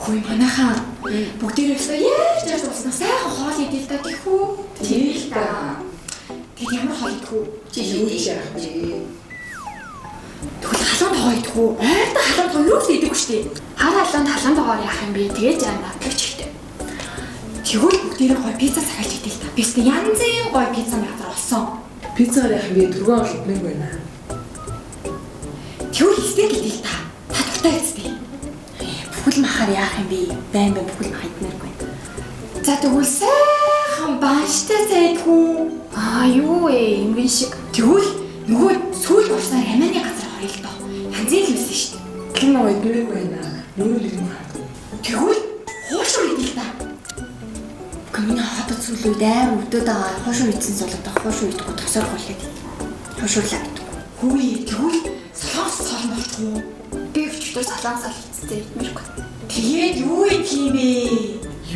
Хөөе, манайхаа бүгдээрээ өсөө яаж яаж дуусна, сайхан хоол идэл та гэхүү. Тийм л та. Тэгэд ямар хоол идэх үү? Чи юу ч яах вэ? Тэгвэл халуун тогоо идэх үү? Ойртой халуун тогоо юу ч идэхгүй шүү дээ. Хар халуун халуун тоогоор яах юм бэ? Тэгээд яа надлах чигтэй. Тэгвэл бүгдээрээ гоё пицца захиалж идэл та. Би өстө янзын гоё пиццаны газар олсон. Пиццаар яах юм бэ? Түргэн ол идмээр байна. Тэгвэл стейк идэл та. Та дуртай үстэй. Бүхэл махаар яах юм бэ? Байн байн бүхэл мах идмээргүй. За, тэгвэл сайхан банштай цай идэх үү? Аа, юу вэ? Эмгэн шиг. Тэгвэл нөгөө сүүл орсноор амианы газар орё л доо. Янзын л байсан шүү дээ. Халуун ногоо идмээр байна. Нүрэл ирмээр харагдав. Тэгвэл хуушуур идэл та. Гэхдээ миний хотод сүүлийн үед амар өвдөд байгаа. Хуушуур идсэн суулгаад хуушуур идэхгүй тосоор гулаад. Хуушуурлаа гэдэг. Хөөе, тэгвэл солонгос хоол болчих уу? Би өчигдөр солонгос хоол идсэн, идмээргүй. Тэгээд юу идэх юм бэ?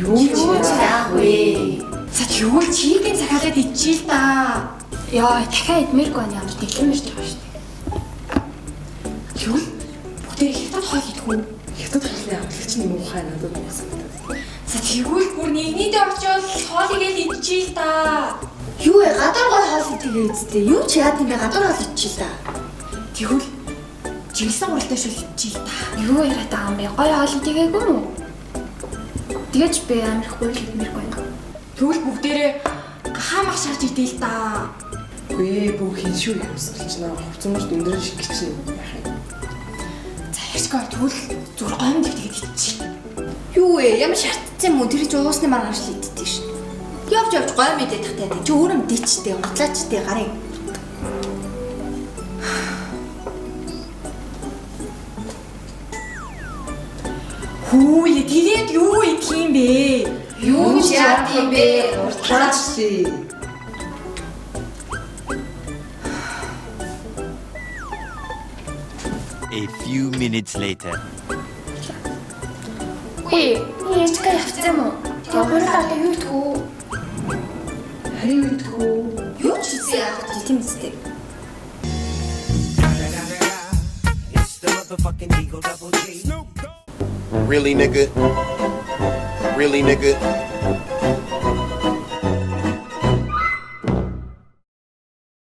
Юу ч яах вэ? За, тэгвэл chicken захиалаад идчихээ л та. Яа, дахиад идмээргүй байна, ямар дэлгэмэрч байгаа шүү дээ. Тэгвэл бүгдээ хятад хоол идэх үү? Хятад хоолны амтлагч нь муухай, надад муухай санагдав. За, тэгвэл бүр нэгнийдээ очивол хоол игээл идчихээ л та. Юу вэ? Гадуур гой хоол идэх үсттэй. Юу ч яад юм бэ? Гадуур хоол идчихээ л та. Тэгвэл жиглэсэн гуралтай шүл идчихээ л та. Юу яриад байгаа юм бэ? Гоё хоол идэгээгүй юм уу? Тэгэж би амар их гурил идмээргүй байна. Тэгвэл бүгдээрээ гахаамах шарж идэл та. Үгүй ээ, бүх хин шүү юмсан болчихно. Хувцас өндөр шиг чинь яах юм? За, ярьчгаа, тэгвэл зүгээр гомд тэгээд идчихье. Юу вэ? Ямар шартцсан юм уу? Тэр чи уусны маргааш л иддэг шин. Явж явж гой мэдээд тахтай. Чи өөрөө мэдээчтэй, гутлаачтай гарын. Хүүе, тэгээд юу идэх юм бэ? Юу ч яад юм бэ? Уртлаач чи. A few minutes later. Үгүй, би ээжгээ явцсан юм уу? Тэгээ гурил одоо юу идэх үү? Харин юу идэх үү? Юу ч хийсэн яах вэ? Тийм үстэй. It's the motherfucking Eagle Double G. Really, nigga? Really, nigga?